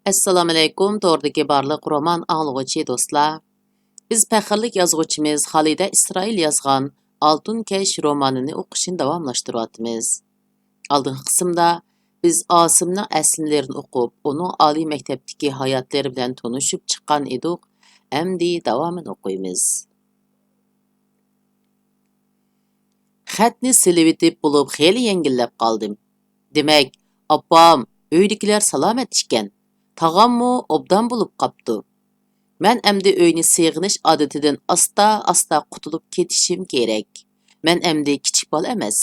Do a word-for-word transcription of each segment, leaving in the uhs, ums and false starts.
ئەسسالامۇئەلەيكۇم، توردىكى بارلىق رومان ئاڭلىغۇچى دوستلار. بىز پەخىرلىك يازغۇچىمىز خالىدە ئىسرائىل يازغان ئالتۇن كەش رومانىنى ئوقۇشنى داۋاملاشتۇرۇۋاتىمىز. ئالدىنقى قىسىمدا بىز ئاسىمنىڭ ئەسلىمىلىرىنى ئوقۇپ، ئۇنىڭ ئالىي مەكتەپتىكى ھاياتلىرى بىلەن تونۇشۇپ چىققان ئىدۇق. ئەمدى داۋامىنى ئوقۇيمىز. خەتنى سېلىۋېتىپ بولۇپ خېلى يەڭگىللەپ قالدىم. دېمەك، ئاپام، ئۆيدىكىلەر سالامەت ئىكەن. تاغاممۇ ئوبدان بولۇپ قاپتۇ. مەن ئەمدى ئۆينى سېغىنىش ئادىتىدىن ئاستا-ئاستا قۇتۇلۇپ كېتىشىم كېرەك. مەن ئەمدى كىچىك بالا ئەمەس.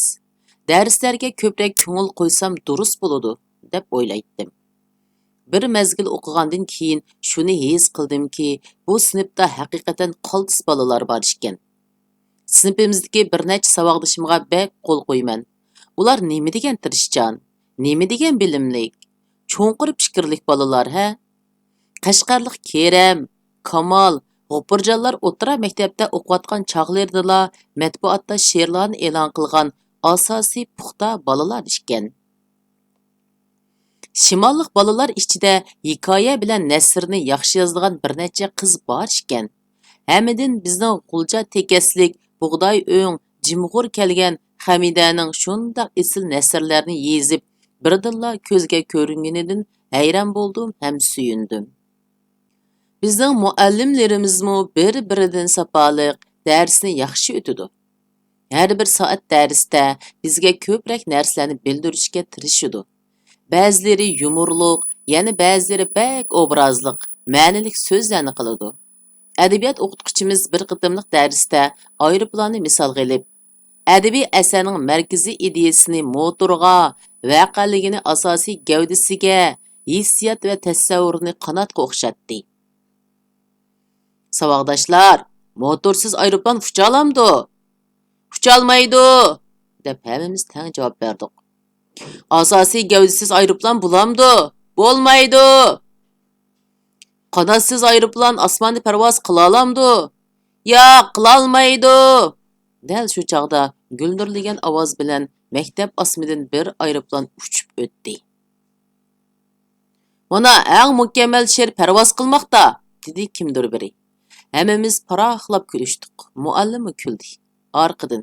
دەرسلەرگە كۆپرەك كۆڭۈل قويسام دۇرۇس بولىدۇ، دەپ ئويلايتتىم. بىر مەزگىل ئوقۇغاندىن كېيىن شۇنى ھېس قىلدىمكى، بۇ سىنىپتا ھەقىقەتەن قالتىس بالىلار بار ئىكەن. سىنىپىمىزدىكى بىر نەچچە ساۋاقدىشىمغا بەك قول قويىمەن. ئۇلار نېمە دېگەن تىرىشچان، نېمە دېگەن بىلىملىك، چوڭقۇر پىكىرلىك بالىلار ھە! قەشقەرلىك كېرەم، كامال، غوپۇرجانلار ئوتتۇرا مەكتەپتە ئوقۇۋاتقان چاغلىرىدىلا مەتبۇئاتتا شېئىرلارنى ئېلان قىلغان ئاساسىي پۇختا بالىلار ئىكەن. شىماللىق بالىلار ئىچىدە ھېكايە بىلەن نەسرنى ياخشى يازىدىغان بىر نەچچە قىز بار ئىكەن. ھەممىدىن بىزنىڭ غۇلجا تېكەسلىك، بۇغداي ئۆڭ، جىمغۇر كەلگەن خەمىدەنىڭ شۇنداق ئېسىل نەسرلەرنى يېزىپ، بىردىنلا كۆزگە كۆرۈنگىنىدىن ھەيران بولدۇم ھەم سۆيۈندۈم. بىزنىڭ مۇئەللىملىرىمىزمۇ بىر-بىرىدىن ساپالىق، دەرسنى ياخشى ئۆتىدۇ. ھەر بىر سائەت دەرستە بىزگە كۆپرەك نەرسىلەرنى بىلدۈرۈشكە تىرىشىدۇ. بەزىلىرى يۇمۇرلۇق، يەنە بەزىلىرى بەك ئوبرازلىق، مەنىلىك سۆزلەرنى قىلىدۇ. ئەدەبىيات ئوقۇتقۇچىمىز بىر قېتىملىق دەرستە ئايروپىلاننى مىسالغا ئېلىپ، ئەدەبىي ئەسەرنىڭ مەركىزىي ئىدىيەسىنى موتورغا، ۋەقەلىكىنى ئاساسىي گەۋدىسىگە، ھېسسىيات ۋە تەسەۋۋۇرنى قاناتقا ئوخشاتتى. ساۋاقداشلار، موتورسىز ئايروپىلان ئۇچالامدۇ؟ ئۇچالمايدۇ، دەپ ھەممىمىز تەڭ جاۋاب بەردۇق. ئاساسىي گەۋدىسىز ئايروپىلان بولامدۇ؟ بولمايدۇ. قاناتسىز ئايروپىلان ئاسماندا پەرۋاز قىلالامدۇ؟ ياق، قىلالمايدۇ. دەل شۇ چاغدا گۈلدۈرلىگەن ئاۋاز بىلەن مەكتەپ ئاسمىدىن بىر ئايروپىلان ئۇچۇپ ئۆتتى. مانا، ئەڭ مۇكەممەل شېئىر پەرۋاز قىلماقتا، دېدى كىمدۇر بىرى. ھەممىمىز پاراقلاپ كۈلۈشتۇق. مۇئەللىممۇ كۈلدى. ئارقىدىن،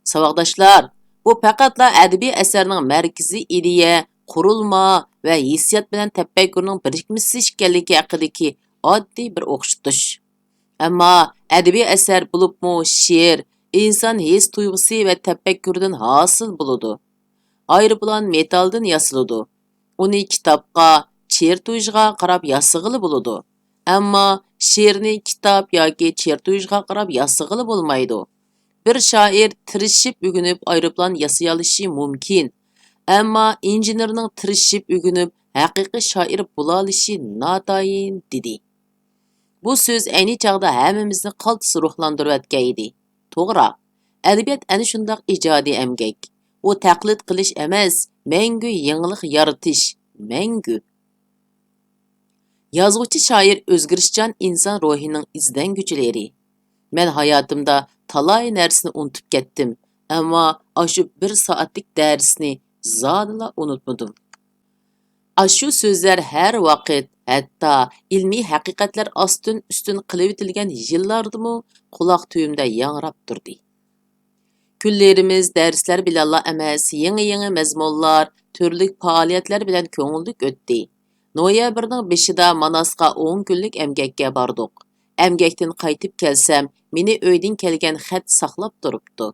ساۋاقداشلار، بۇ پەقەتلا ئەدەبىي ئەسەرنىڭ مەركىزىي ئىدىيە، قۇرۇلما ۋە ھېسسىيات بىلەن تەپەككۇرنىڭ بىرىكمىسى ئىكەنلىكى ھەققىدىكى ئاددىي بىر ئوخشىتىش. ئەمما ئەدەبىي ئەسەر، بولۇپمۇ شېئىر، ئىنسان ھېس تۇيغۇسى ۋە تەپەككۇرىدىن ھاسىل بولىدۇ. ئايروپىلان مېتالدىن ياسىلىدۇ. ئۇنى كىتابقا، چېرتۇژغا قاراپ ياسىغىلى بولىدۇ. ئەمما شېئىرنى كىتاب ياكى چېرتۇژغا قاراپ ياسىغىلى بولمايدۇ. بىر شائىر تىرىشىپ ئۆگىنىپ ئايروپىلان ياسىيالىشى مۇمكىن. ئەمما ئىنژېنېرنىڭ تىرىشىپ ئۆگىنىپ ھەقىقىي شائىر بولالىشى ناتايىن، دېدى. بۇ سۆز ئەينى چاغدا ھەممىمىزنى قالتىس روھلاندۇرۇۋەتكەن ئىدى. توغرا، ئەدەبىيات ئەنە شۇنداق ئىجادىي ئەمگەك. ئۇ تەقلىد قىلىش ئەمەس، مەڭگۈ يېڭىلىق يارىتىش، مەڭگۈ. يازغۇچى شائىر ئۆزگىرىشچان ئىنسان روھىنىڭ ئىزدەنگۈچىلىرى. مەن ھاياتىمدا تالاي نەرسىنى ئۇنتۇپ كەتتىم، ئەمما ئاشۇ بىر سائەتلىك دەرسنى زادىلا ئۇنتۇمىدىم. ئاشۇ سۆزلەر ھەر ۋاقىت، ھەتتا ئىلمىي ھەقىقەتلەر ئاستىن-ئۈستۈن قىلىۋېتىلگەن يىللاردىمۇ قۇلاق تۈۋىمدە ياڭراپ تۇردى. كۈنلىرىمىز دەرسلەر بىلەنلا ئەمەس، يېڭى-يېڭى مەزمۇنلار، تۈرلۈك پائالىيەتلەر بىلەن كۆڭۈللۈك ئۆتتى. نويابىرنىڭ بېشىدا ماناسقا ئون كۈنلۈك ئەمگەككە باردۇق. ئەمگەكتىن قايتىپ كەلسەم، مېنى ئۆيدىن كەلگەن خەت ساقلاپ تۇرۇپتۇ.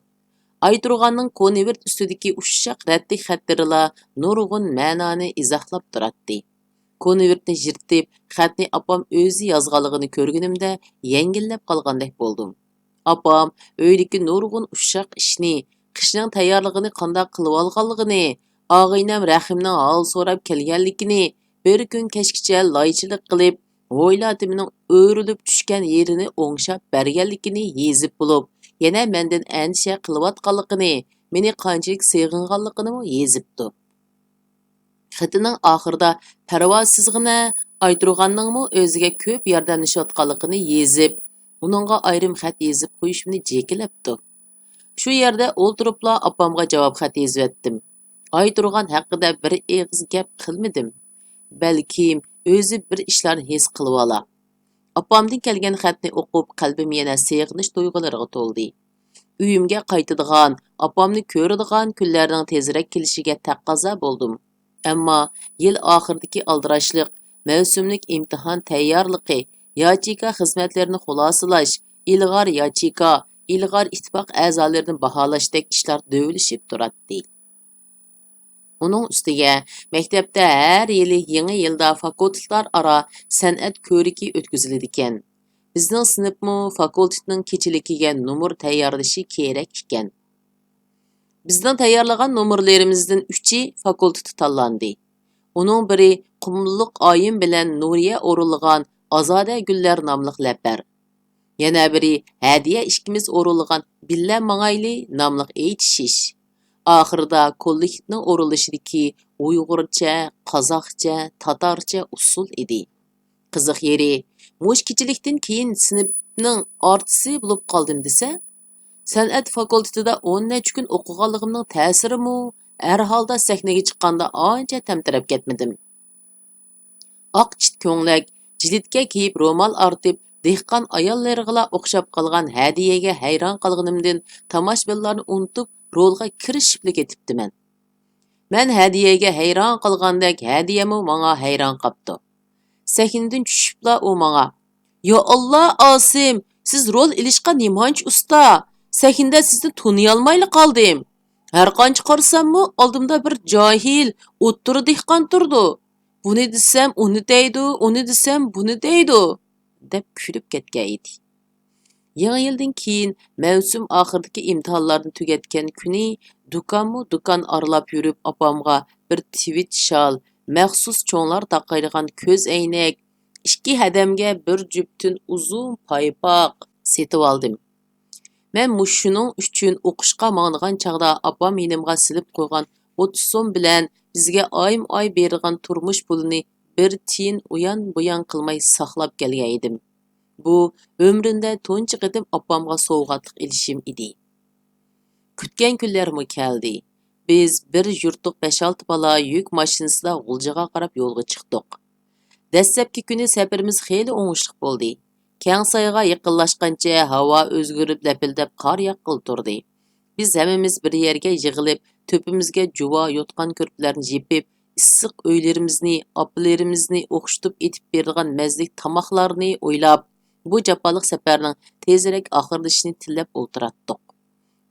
ئايتۇرغاننىڭ كونۋېرت ئۈستىدىكى ئۇششاق رەتلىك خەتلىرىلا نۇرغۇن مەنانى ئىزاھلاپ تۇراتتى. كونۋېرتنى يىرتىپ، خەتنى ئاپام ئۆزى يازغانلىقىنى كۆرگىنىمدە يەڭگىللەپ قالغاندەك بولدۇم. ئاپام ئۆيدىكى نۇرغۇن ئۇششاق ئىشنى، قىشنىڭ تەييارلىقىنى قانداق قىلىۋالغانلىقىنى، ئاغىنەم رەھىمنىڭ ھال سوراپ كەلگەنلىكىنى، بىر كۈن كەچكىچە لايچىلىق قىلىپ، ھويلا تېمىنىڭ ئۆرۈلۈپ چۈشكەن يېرىنى ئوڭشاپ بەرگەنلىكىنى يېزىپ بولۇپ، يەنە مەندىن ئەندىشە قىلىۋاتقانلىقىنى، مېنى قانچىلىك سېغىنغانلىقىنىمۇ يېزىپتۇ. خېتىنىڭ ئاخىرىدا پەرۋاسىزغىنە ئايتۇرغاننىڭمۇ ئۆزىگە كۆپ ياردەملىشىۋاتقانلىقىنى يېزىپ، ئۇنىڭغا ئايرىم خەت يېزىپ قويۇشۇمنى جېكىلەپتۇ. شۇ يەردە ئولتۇرۇپلا ئاپامغا جاۋاب خەت يېزىۋەتتىم. ئايتۇرغان ھەققىدە بىر ئېغىز گەپ قىلمىدىم. بەلكىم ئۆزى بىر ئىشلارنى ھېس قىلىۋالا. ئاپامدىن كەلگەن خەتنى ئوقۇپ، قەلبىم يەنە سېغىنىش تۇيغۇلىرىغا تولدى. ئۆيۈمگە قايتىدىغان، ئاپامنى كۆرىدىغان كۈنلەرنىڭ تېزرەك كېلىشىگە تەقەززا بولدۇم. ئەمما يىل ئاخىرىدىكى ئالدىراشلىق، مەۋسۇملۇق ئىمتىھان تەييارلىقى، ياچېيكا خىزمەتلىرىنى خۇلاسىلاش، ئىلغار ياچېيكا، ئىلغار ئىتتىپاق ئەزالىرىنى باھالاشتەك ئىشلار دۆۋىلىشىپ تۇراتتى. ئۇنىڭ ئۈستىگە، مەكتەپتە ھەر يىلى يېڭى يىلدا فاكۇلتېتلار ئارا سەنئەت كۆرىكى ئۆتكۈزۈلىدىكەن. بىزنىڭ سىنىپمۇ فاكۇلتېتنىڭ كېچىلىكىگە نومۇر تەييارلىشى كېرەك ئىكەن. بىزنىڭ تەييارلىغان نومۇرلىرىمىزدىن ئۈچى فاكۇلتېتتا تاللاندى. ئۇنىڭ بىرى قۇملۇق ئايىم بىلەن نۇرىيە ئورۇنلىغان ئازادە گۈللەر ناملىق لەپەر. يەنە بىرى ھەدىيە ئىككىمىز ئورۇنلىغان بىللە ماڭايلى ناملىق ئېيتىشىش. ئاخىرىدا كوللېكتىپنىڭ ئورۇنلىشىدىكى ئۇيغۇرچە، قازاقچە، تاتارچە ئۇسسۇل ئىدى. قىزىق يېرى، مۇشۇ كېچىلىكتىن كېيىن سىنىپنىڭ ئارتىسى بولۇپ قالدىم دېسە، سەنئەت فاكۇلتېتىدا ئون نەچچە كۈن ئوقۇغانلىقىمنىڭ تەسىرىمۇ، ھەر ھالدا سەھنىگە چىققاندا ئانچە تەمتىرەپ كەتمىدىم. ئاق چىت كۆڭلەك، جىلىتكە كىيىپ رومال ئارتىپ، دېھقان ئاياللىرىغىلا ئوخشاپ قالغان ھەدىيەگە ھەيران قالغىنىمدىن تاماشىبىنلارنى ئۇنتۇپ، رولغا كىرىشىپلا كېتىپتىمەن. مەن ھەدىيەگە ھەيران قالغاندەك، ھەدىيەمۇ ماڭا ھەيران قاپتۇ. سەھنىدىن چۈشۈپلا ئۇ ماڭا، يا ئاللا، ئاسىم، سىز رول ئېلىشقا نېمانچە ئۇستا! سەھنىدە سىزنى تونۇيالمايلا قالدىم. ھەرقانچە قارىساممۇ، ئالدىمدا بىر جاھىل، ئوتتۇرا دېھقان تۇرىدۇ. بۇنى دېسەم، ئۇنى دەيدۇ، ئۇنى دېسەم، بۇنى دەيدۇ، دەپ كۈلۈپ كەتكەن ئىدى. يېڭى يىلدىن كېيىن مەۋسۇم ئاخىرىدىكى ئىمتىھانلارنى تۈگەتكەن كۈنى دۇكانمۇ دۇكان ئارىلاپ يۈرۈپ، ئاپامغا بىر تىۋىت شال، مەخسۇس چوڭلار تاقايدىغان كۆز ئەينەك، ئىككى ھەدەمگە بىر جۈپتىن ئۇزۇن پايپاق سېتىۋالدىم. مەن مۇشۇنىڭ ئۈچۈن ئوقۇشقا ماڭىدىغان چاغدا ئاپام يېنىمغا سېلىپ قويغان ئوتتۇز سوم بىلەن بىزگە ئايمۇ ئاي بېرىدىغان تۇرمۇش پۇلىنى بىر تىيىن ئۇيان بۇيان قىلماي ساقلاپ كەلگەن ئىدىم. بۇ ئۆمرۈمدە تۇنجى قېتىم ئاپامغا سوۋغاتلىق ئېلىشىم ئىدى. كۈتكەن كۈنلەرمۇ كەلدى. بىز بىر يۇرتلۇق بەش-ئالتە بالا يۈك ماشىنىسىدا غۇلجىغا قاراپ يولغا چىقتۇق. دەسلەپكى كۈنى سەپىرىمىز خېلى ئوڭۇشلۇق بولدى. كەڭسايغا يېقىنلاشقانچە ھاۋا ئۆزگىرىپ، لەپىلدەپ قار ياغقىلى تۇردى. بىز ھەممىمىز بىر يەرگە يىغىلىپ، تۆپىمىزگە جۇۋا، يوتقان-كۆرپىلەرنى يېپىپ، ئىسسىق ئۆيلىرىمىزنى، ئاپىلىرىمىزنى ئوخشىتىپ ئېتىپ بېرىدىغان مەززىلىك تاماقلارنى ئويلاپ، بۇ جاپالىق سەپەرنىڭ تېزرەك ئاخىرلىشىشىنى تىلەپ ئولتۇراتتۇق.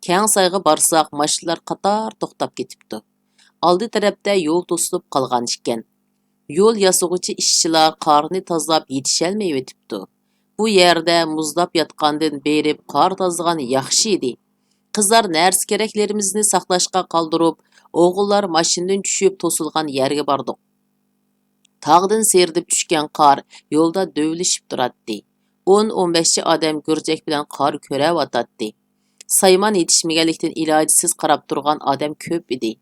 كەڭسايغا بارساق، ماشىنىلار قاتار توختاپ كېتىپتۇ. ئالدى تەرەپتە يول توسۇلۇپ قالغان ئىكەن. يول ياسىغۇچى ئىشچىلار قارنى تازىلاپ يېتىشەلمەيۋېتىپتۇ. بۇ يەردە مۇزلاپ ياتقاندىن بېرىپ قار تازىغان ياخشى ئىدى. قىزلار نەرسە-كېرەكلىرىمىزنى ساقلاشقا قالدۇرۇپ، ئوغۇللار ماشىنىدىن چۈشۈپ توسۇلغان يەرگە باردۇق. تاغدىن سىيرىلىپ چۈشكەن قار يولدا دۆۋىلىشىپ تۇراتتى. ئون، ئون بەشچە ئادەم گۈرجەك بىلەن قار كۆرەۋاتاتتى. سايمان يېتىشمىگەنلىكتىن ئىلاجسىز قاراپ تۇرغان ئادەم كۆپ ئىدى.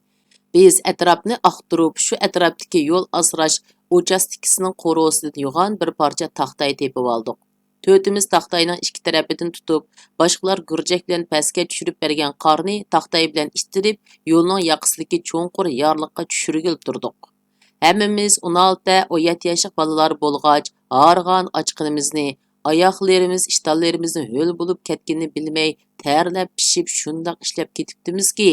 بىز ئەتراپنى ئاختۇرۇپ، شۇ ئەتراپتىكى يول ئاسراش ئۇچاستكىسىنىڭ قورۇسىدىن يوغان بىر پارچە تاختاي تېپىۋالدۇق. تۆتىمىز تاختاينىڭ ئىككى تەرىپىدىن تۇتۇپ، باشقىلار گۈرجەك بىلەن پەسكە چۈشۈرۈپ بەرگەن قارنى تاختاي بىلەن ئىتتىرىپ، يولنىڭ ياقىسىدىكى چوڭقۇر يارلىققا چۈشۈرگىلى تۇردۇق. ھەممىمىز ئون ئالتە، ئون يەتتە ياشلىق بالىلار بولغاچ، ھارغان ئاچقىنىمىزنى، ئاياقلىرىمىز، ئىشتانلىرىمىزنى ھۆل بولۇپ كەتكىنىنى بىلمەي، تەرلەپ، پىشىپ، شۇنداق ئىشلەپ كېتىپتىمىزكى،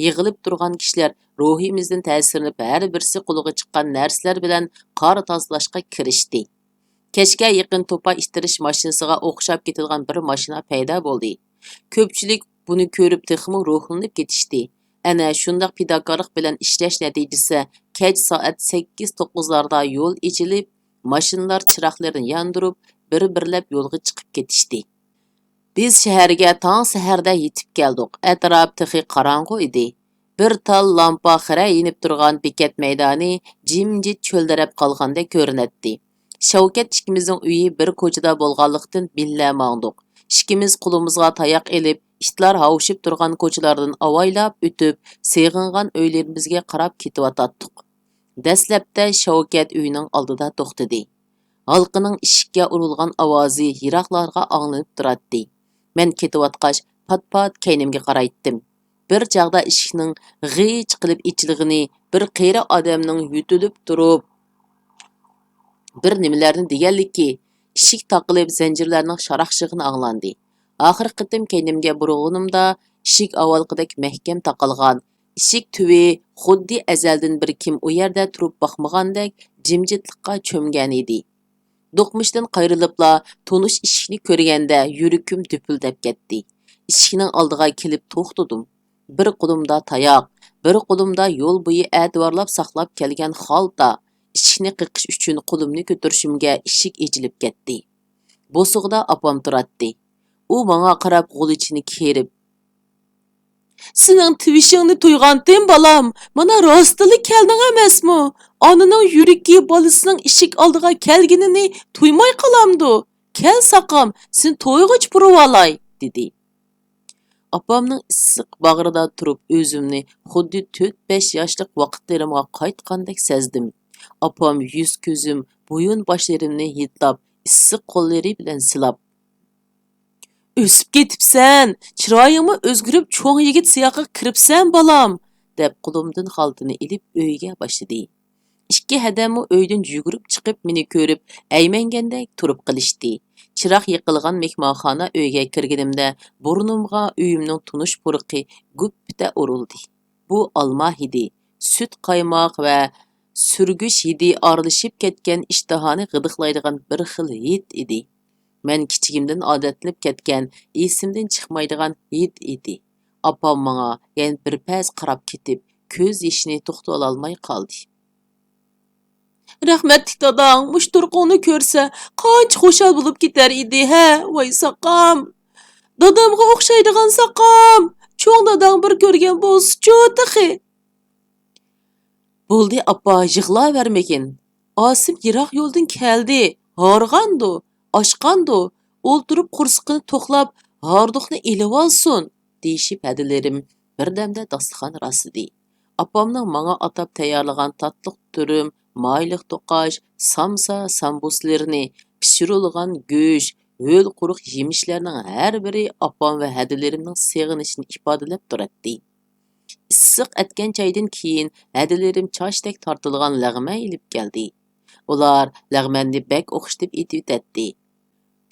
يىغىلىپ تۇرغان كىشىلەر روھىمىزدىن تەسىرلىنىپ، ھەر بىرسى قولىغا چىققان نەرسىلەر بىلەن قار تازىلاشقا كىرىشتى. كەچكە يېقىن توپا ئىتتىرىش ماشىنىسىغا ئوخشاپ كېتىدىغان بىر ماشىنا پەيدا بولدى. كۆپچىلىك بۇنى كۆرۈپ تېخىمۇ روھلىنىپ كېتىشتى. ئەنە شۇنداق پىداكارلىق بىلەن ئىشلەش نەتىجىسى كەچ سائەت سەككىز توققۇزلاردا يول ئېچىلىپ، ماشىنىلار چىراغلىرىنى ياندۇرۇپ، بىر-بىرلەپ يولغا چىقىپ كېتىشتى. بىز شەھەرگە تاڭ سەھەردە يېتىپ كەلدۇق. ئەتراپ تېخى قاراڭغۇ ئىدى. بىر تال لامپا خىرە يېنىپ تۇرغان بېكەت مەيدانى جىمجىت چۆلدىرەپ قالغاندەك كۆرۈنەتتى. شەۋكەت ئىككىمىزنىڭ ئۆيى بىر كوچىدا بولغانلىقتىن، بىللە ماڭدۇق. ئىككىمىز قولىمىزغا تاياق ئېلىپ، ئىتلار ھاۋشىپ تۇرغان كوچىلاردىن ئاۋايلاپ ئۆتۈپ، سېغىنغان ئۆيلىرىمىزگە قاراپ كېتىۋاتاتتۇق. دەسلەپتە شەۋكەت ئۆينىڭ ئالدىدا توختىدى. ھالقىنىڭ ئىشىككە ئۇرۇلغان ئاۋازى يىراقلارغا ئاڭلىنىپ تۇراتتى. مەن كېتىۋاتقاچ، پات-پات كەينىمگە قارايتتىم. بىر چاغدا ئىشىكنىڭ غىچ قىلىپ ئېچىلغىنى، بىر قېرى ئادەمنىڭ يۆتىلىپ تۇرۇپ، بىر نېمىلەرنى دېگەنلىكى، ئىشىك تاقىلىپ، زەنجىرلەرنىڭ شاراقشىغىنى ئاڭلاندى. ئاخىرقى قېتىم كەينىمگە بۇرۇلغىنىمدا، ئىشىك ئاۋۋالقىدەك مەھكەم تاقالغان، ئىشىك تۈۋى خۇددى ئەزەلدىن بىر كىم ئۇ يەردە تۇرۇپ باقمىغاندەك جىمجىتلىققا چۆمگەنىدى. دوقمۇشتىن قايرىلىپلا تونۇش ئىشىكنى كۆرگەندە يۈرىكىم دۈپۈلدەپ كەتتى. ئىشىكنىڭ ئالدىغا كېلىپ توختىدىم. بىر قولۇمدا تاياق، بىر قولۇمدا يول بويى ئەتىۋارلاپ ساقلاپ كەلگەن خالتا. ئىشىكنى قېقىش ئۈچۈن قولۇمنى كۆتۈرۈشۈمگە ئىشىك ئېچىلىپ كەتتى. بوسۇغىدا ئاپام تۇراتتى. ئۇ ماڭا قاراپ غۇلىچىنى كېرىپ، سېنىڭ تىۋىشىڭنى تۇيغانتىم، بالام. مانا راستلا كەلدىڭ ئەمەسمۇ؟ ئانىنىڭ يۈرىكى بالىسىنىڭ ئىشىك ئالدىغا كەلگىنىنى تۇيماي قالامدۇ؟ كەل ساقام، سېنى تويغۇچە پۇرىۋالاي، دېدى. ئاپامنىڭ ئىسسىق باغرىدا تۇرۇپ ئۆزۈمنى خۇددى تۆت-بەش ياشلىق ۋاقىتلىرىمغا قايتقاندەك سەزدىم. ئاپام يۈز-كۆزۈم، بويۇن-باشلىرىمنى ھىدلاپ، ئىسسىق قوللىرى بىلەن سىلاپ، ئۆسۈپ كېتىپسەن، چىرايىڭمۇ ئۆزگىرىپ، چوڭ يىگىت سىياقىغا كىرىپسەن، بالام، دەپ قولۇمدىن خالتىنى ئېلىپ ئۆيگە باشلىدى. ئىككى ھەدەممۇ ئۆيدىن يۈگۈرۈپ چىقىپ مېنى كۆرۈپ ئەيمەنگەندەك تۇرۇپ قېلىشتى. چىراغ يېقىلغان مېھمانخانا ئۆيگە كىرگىنىمدە بۇرنۇمغا ئۆيۈمنىڭ تونۇش پۇرىقى گۈپپىدە ئۇرۇلدى. بۇ ئالما ھىدى، سۈت قايماق ۋە سۈرگۈچ ھىدى ئارىلىشىپ كەتكەن ئىشتىھانى غىدىقلايدىغان بىر خىل ھىد ئىدى. مەن كىچىكىمدىن ئادەتلىنىپ كەتكەن، ئېسىمدىن چىقمايدىغان ھىد ئىدى. ئاپام ماڭا يەنە بىر پەس قاراپ كېتىپ، كۆز يېشىنى توختىتالماي قالدى. رەھمەتلىك داداڭ مۇشۇ تۇرقۇڭنى كۆرسە، قانچە خۇشال بولۇپ كېتەر ئىدى، ھە؟ ۋاي ساقام! دادامغا ئوخشايدىغان ساقام! چوڭ داداڭ بىر كۆرگەن بولسىچۇ تېخى! بولدى ئاپا، يىغلاۋەرمىگىن. ئاسىم يىراق يولدىن كەلدى، ھارغاندۇ، ئاچقاندۇ، ئولتۇرۇپ قورسىقىنى توقلاپ، ھاردۇقنى ئېلىۋالسۇن، دېيىشىپ ھەدىلىرىم بىردەمدە داستىخان راسلىدى. ئاپامنىڭ ماڭا ئاتاپ تەييارلىغان تاتلىق تۈرۈم، مايلىق توقاچ، سامسا، سامبۇسلىرىنى، پىشۇرۇلغان گۆش، ھۆل قۇرۇق يېمىشلەرنىڭ ھەر بىرى ئاپام ۋە ھەدىلىرىمنىڭ سېغىنىشىنى ئىپادىلەپ تۇراتتى. ئىسسىق ئەتكەن چايدىن كېيىن ھەدىلىرىم چاچتەك تارتىلغان لەغمەن ئېلىپ كەلدى. ئۇلار لەغمەننى بەك ئوخشىتىپ ئېتىۋېتەتتى.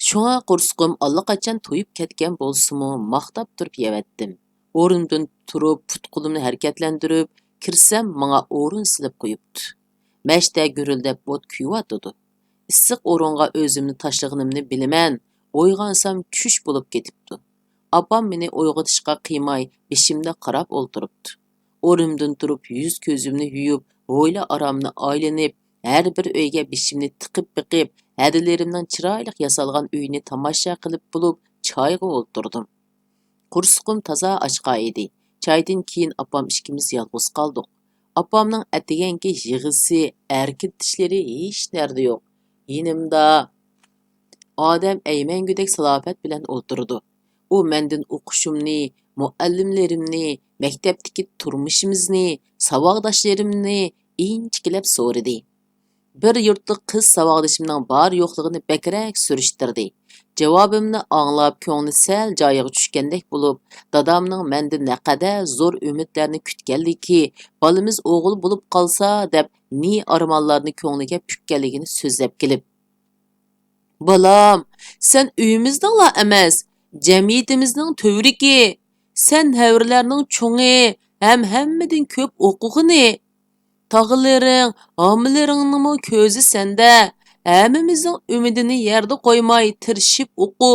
شۇڭا قورسىقىم ئاللىقاچان تويۇپ كەتكەن بولسىمۇ، ماختاپ تۇرۇپ يەۋەتتىم. ئورنۇمدىن تۇرۇپ، پۇت-قولۇمنى ھەرىكەتلەندۈرۈپ كىرسەم، ماڭا ئورۇن سېلىپ قويۇپتۇ. مەشتە گۈرۈلدەپ ئوت كۈيۈۋاتىدۇ. ئىسسىق ئورۇنغا ئۆزۈمنى تاشلىغىنىمنى بىلىمەن، ئويغانسام چۈش بولۇپ كېتىپتۇ. ئاپام مېنى ئويغىتىشقا قىيماي، بېشىمدا قاراپ ئولتۇرۇپتۇ. ئورنۇمدىن تۇرۇپ، يۈز-كۆزۈمنى يۇيۇپ، ھويلا-ئارامنى ئايلىنىپ، ھەر بىر ئۆيگە بېشىمنى تىقىپ بېقىپ، ھەدىلىرىمنىڭ چىرايلىق ياسالغان ئۆيىنى تاماشا قىلىپ بولۇپ، چايغا ئولتۇردۇم. قورسىقىم تازا ئاچقان ئىدى. چايدىن كېيىن ئاپام ئىككىمىز يالغۇز قالدۇق. ئاپامنىڭ ئەتىگەنكى يىغىسى، ئەركىلىتىشلىرى ھېچ نەردە يوق. يېنىمدا ئادەم ئەيمەنگۈدەك سالاپەت بىلەن ئولتۇرىدۇ. ئۇ مەندىن ئوقۇشۇمنى، مۇئەللىملىرىمنى، مەكتەپتىكى تۇرمۇشىمىزنى، ساۋاقداشلىرىمنى ئىنچىكىلەپ سورىدى. بىر يۇرتلۇق قىز ساۋاقدىشىمنىڭ بار-يوقلۇقىنى بەكرەك سۈرۈشتۈردى. جاۋابىمنى ئاڭلاپ، كۆڭلى سەل جايىغا چۈشكەندەك بولۇپ، دادامنىڭ مەندىن نەقەدەر زور ئۈمىدلەرنى كۈتكەنلىكى، بالىمىز ئوغۇل بولۇپ قالسا دەپ نى ئارمانلارنى كۆڭلىگە پۈككەنلىكىنى سۆزلەپ كېلىپ، بالام، سەن ئۆيىمىزنىڭلا ئەمەس، جەمئىيىتىمىزنىڭ تۈۋرۈكى، سەن نەۋرىلەرنىڭ چوڭى ھەم ھەممىدىن كۆپ ئوقۇغىنى. تاغىلىرىڭ، ھامىلىرىڭنىڭمۇ كۆزى سەندە. ھەممىمىزنىڭ ئۈمىدىنى يەردە قويماي، تىرىشىپ ئوقۇ.